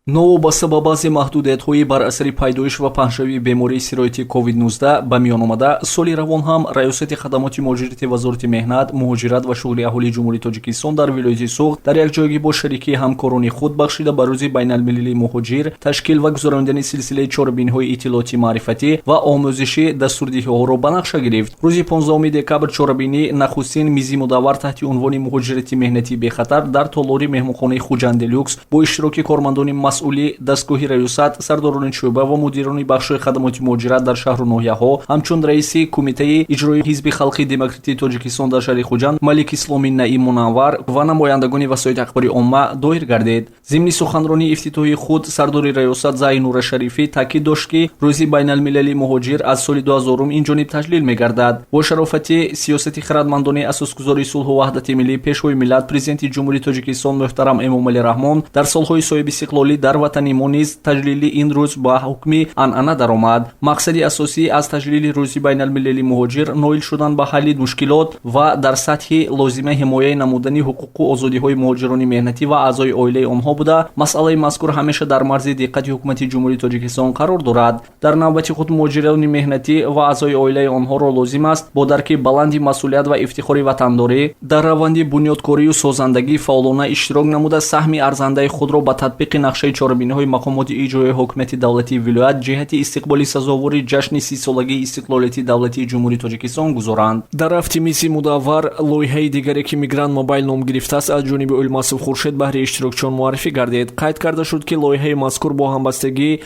Новобаста ба баъзе маҳдудиятҳои бар асари пайдоиш ва паҳншавии бемории сирояти COVID-19 ба миён омада, соли равон ҳам Раёсати хадамоти муҳоҷирати Вазорати меҳнат, муҳоҷират ва шуғли аҳолии Ҷумҳурии Тоҷикистон дар вилояти Суғд дар якҷоягӣ бо шарикии ҳамкорони худ бахшида ба Рӯзи байналмилалии муҳоҷир ташкил ва гузаронидани силсилаи чорабиниҳои иттилоотӣ, маърифатӣ ва омӯзишӣ дастурдиҳиҳоро ба нақша гирифт. Рӯзи 15 декабр чорабинии нахустин мизи мудаввар таҳти унвони «Муҳоҷирати меҳнатии бехатар» дар толори меҳмонхонаи «Хуҷанди Люкс» бо иштироки кормандони масъули дастгоҳи раёсат, сардорони шӯъба ва мудирони бахшҳои хадамоти муҳоҷират дар шаҳру ноҳияҳо, ҳамчун раиси Кумитаи иҷроии Ҳизби халқи демократии Тоҷикистон дар шаҳри Хуҷанд Малик Исломи Наим Мунаввар ва намояндагони васоити ахбори омма доир гардид. Зимни суханронии ифтитоҳии худ сардори раёсат Зайнура Шарифӣ таъкид дошт, ки Рӯзи байналмилалии муҳоҷир аз соли 2000 ин ҷониб таҷлил мегардад. Бо шарофати сиёсати хирадмандонаи асосгузори сулҳу ваҳдати миллӣ, Пешвои миллат, Президенти Ҷумҳурии Тоҷикистон муҳтарам Эмомалӣ Раҳмон, дар солҳои соҳибистиқлолӣ дар ватани мо низ таҷлили ин рӯз ба ҳукми анъана даромад. Мақсади асосӣ аз таҷлили Рӯзи байналмилалии муҳоҷир ноил шудан ба ҳалли мушкилот ва дар сатҳи лозима ҳимояи намудани ҳуқуқу озодиҳои муҳоҷирони меҳнатӣ ва аъзои оилаи онҳо буда, масъалаи мазкур ҳамеша дар марзи диққати ҳукумати Ҷумҳурии Тоҷикистон қарор дорад. Дар навбати худ муҳоҷирони меҳнатӣ ва аъзои оилаи онҳоро лозим аст бо дарки баланди масъулият ва ифтихори ватандорӣ дар раванди бунёдкорию созандагӣ фаъолона иштирок намуда, саҳми арзандаи худро ба татбиқи нақшаи чорабиниҳои мақомоти иҷроияи ҳокимияти давлатии вилоят ҷиҳати истиқболи сазовори ҷашни 30-солагии истиқлолияти давлатии Ҷумҳурии Тоҷикистон гузоранд. Дар рафти мизи мудаввар лоиҳаи дигаре, ки «Мигрант Мобайл» ном гирифтааст, аз ҷониби Ӯлмасов Хуршед баҳри иштирокчиён муаррифӣ гардид. Қайд карда шуд, ки лоиҳаи мазкур бо ҳамбастагии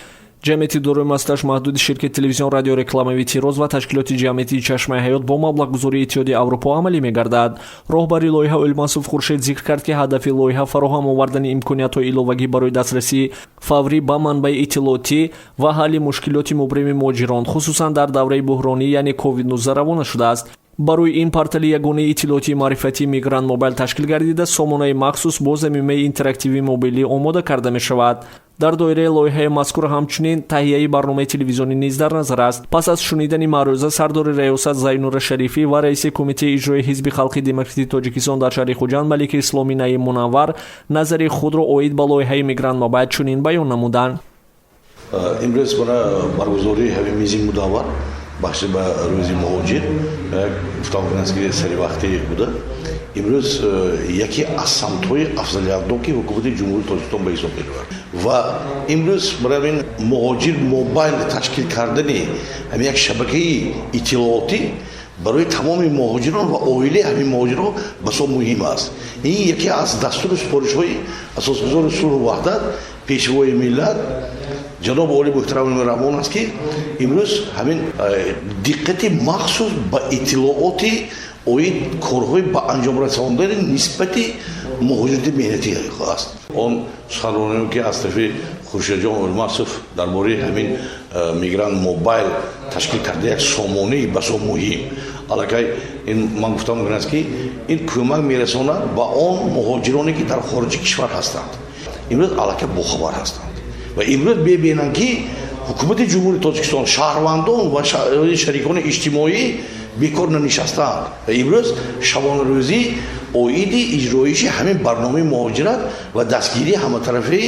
ҷамъияти дорои масъулияташ маҳдуди ширкати телевизион радио рекламавии «Тироз» ва ташкилоти ҷамъиятии «Чашмаи ҳаёт» бо маблағгузории Иттиҳоди Аврупо амалӣ мегардад. Роҳбари лоиҳа Ӯлмасов Хуршед зикр кард, ки ҳадафи лоиҳа фароҳам овардани имкониятҳои иловагӣ барои дастрасии фаврӣ ба манбаи иттилоотӣ ва ҳалли мушкилоти мубрими муҳоҷирон, хусусан дар давраи буҳронӣ, яъне COVID-19, равона шудааст. Барои ин портали ягонаи иттилоотии маърифатии «Мигрант Мобайл» ташкил гардида, сомонаи махсус бо замимаи интерактивии мобилӣ омода карда мешавад. Дар доираи лоиҳаи мазкур ҳамчунин таҳияи барномаи телевизионӣ низ дар назар аст. Пас аз шунидани маърӯза сардори раёсат Зайнура Шарифӣ ва раиси Кумитаи иҷроии Ҳизби халқи демократии Тоҷикистон дар шаҳри Хуҷанд Малики Исломи Наим Мунаввар назари худро оид ба лоиҳаи «Мигрант Мобайл» чунин баён намуданд. Имрӯз баргузории ҳамин мизи мудаввар бахшида ба Рӯзи муҳоҷир, гуфтам аст, ки саривақтӣ буда. Имрӯз яке аз самтҳои афзалиятноки ҳукумати Ҷумҳурии Тоҷикистон ба ҳисоб меравад ва имрӯз барои ҳамин «Муҳоҷир Мобайл» ташкил кардани ҳамин як шабакаи иттилоотӣ барои тамоми муҳоҷирон ва оилаи ҳамин муҳоҷирон басо муҳим аст. Ин яке аз дастуру супоришҳои асосгузори сулҳу ваҳдат, Пешвои миллат, ҷаноби оли муҳтарам Раҳмон аст, ки имрӯз ҳамин диққати махсус ба иттилооти оид корҳои ба анҷом расондани нисбати муҳоҷирати меҳнатӣ аст. Он суханрониё, ки аз тарафи Хуршедҷон Ӯлмасов дар бораи ҳамин «Мигрант Мобайл» ташкил карда, як сомонаи басо муҳим, аллакай ин ман гуфтам мумкин аст, ки ин кӯмак мерасонад ба он муҳоҷироне, ки дар хориҷи кишвар ҳастанд, имрӯз аллакай бохабар ҳастанд ва имрӯз мебинанд, ки ҳукумати Ҷумҳурии Тоҷикистон, шаҳрвандон ва шарикони иҷтимоӣ бекор нанишастаанд ва имрӯз шабонарӯзӣ оиди иҷроиши ҳамин барномаи муҳоҷират ва дастгирии ҳаматарафаи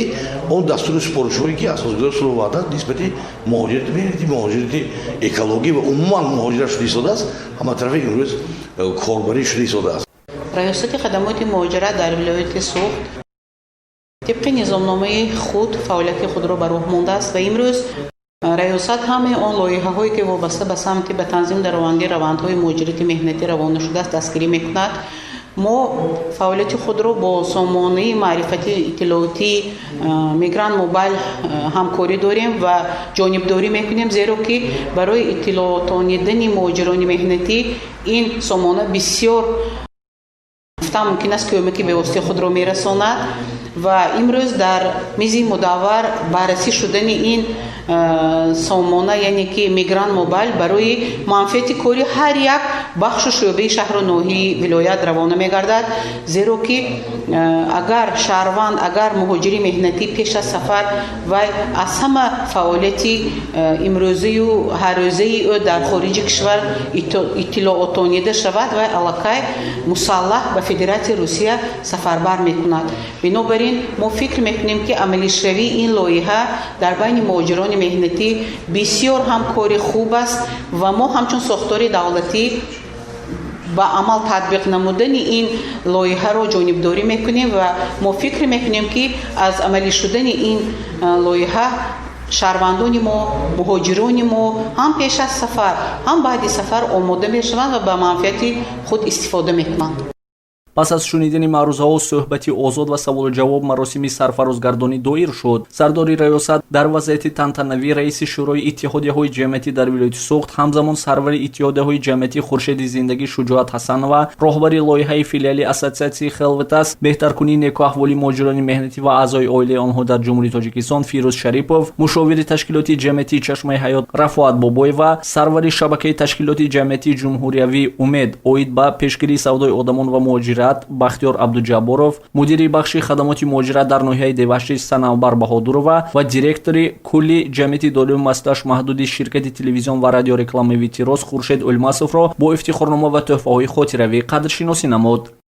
он дастуру супоришҳое, ки асосгузори сулҳу ваҳдат нисбати муҳоҷирати меҳнатӣ, муҳоҷирати экологӣ ва умуман муҳоҷират шуда истодааст, ҳаматарафа имрӯз корбарӣ шуда истодааст. Раёсати хадамоти муҳоҷират дар вилояти Суғд тибқи низомномаи худ фаъолияти худро ба роҳ мондааст ва имрӯз раёсат ҳамаи он лоиҳаҳое, ки вобаста ба самти ба танзим дароварди равандҳои муҳоҷирати меҳнатӣ равона шудааст, дастгирӣ мекунад. Мо фаъолияти худро бо сомонаи маърифати иттилоотии «Мигрант Мобайл» ҳамкорӣ дорем ва ҷонибдорӣ мекунем, зеро ки барои иттилоотонидани муҳоҷирони меҳнатӣ ин сомона бисёр, гуфтан мумкин аст, кӯмаки бевоситаи худро мерасонад. Ва имрӯз дар мизи мудаввар баррасӣ шудани ин сомона, яъне ки «Мигрант Мобайл», барои манфиати кори ҳар як бахшу шӯъбаи шаҳру ноҳияи вилоят равона мегардад, зеро ки агар шаҳрванд, агар муҳоҷири меҳнатӣ пеш аз сафар вай аз ҳама фаъолияти имрӯзаю ҳаррӯзаи ӯ дар хориҷи кишвар иттилоотонида шавад, вай аллакай мусаллаҳ ба Федератсияи Русия сафарбар мекунад. Бинобар Бинобар ин мо фикр мекунем, ки амалишавии ин лоиҳа дар байни муҳоҷирони меҳнатӣ бисёр ҳам кори хуб аст ва мо ҳамчун сохтори давлатӣ ба амал татбиқ намудани ин лоиҳаро ҷонибдорӣ мекунем ва мо фикр мекунем, ки аз амалӣ шудани ин лоиҳа шаҳрвандони мо, муҳоҷирони мо ҳам пеш аз сафар, ҳам баъди сафар омода мешаванд ва ба манфиати худ истифода мекунанд. Пас аз шунидани маърузаҳо, суҳбати озод ва саволу ҷавоб, маросими сарфарозгардонӣ доир шуд. Сардори раёсат дар вазъияти тантанавӣ раиси Шӯрои иттиҳодияҳои ҷамъиятӣ дар вилояти Суғд, ҳамзамон сарвари иттиҳодияҳои ҷамъиятӣ «Хуршеди зиндагӣ» Шуҷоат Ҳасанова, роҳбари лоиҳаи филиали ассотсиатсияи Хелветас беҳтаркунии некӯаҳволи муҳоҷирони меҳнатӣ ва аъзои оилаи онҳо дар Ҷумҳурии Тоҷикистон Фирӯз Шарипов, мушовири ташкилоти ҷамъиятии «Чашмаи ҳаёт» Рафоат Бобоева, сарвари шабакаи ташкилоти ҷамъиятии ҷумҳуриявии «Умед» оид ба пешгирии савдои одамон ва муҳоҷират Бахтиёр Абдуҷабборов, мудири бахши хадамоти муҳоҷират дар ноҳияи Деваштич Санавбар Баҳодурова ва директори кулли ҷамъияти дорои масъулияташ маҳдуди ширкати телевизион ва радиорекламаи «Тирос» Хуршед Улмасовро бо ифтихорнома ва тӯҳфаҳои хотиравӣ қадршиносӣ намуд.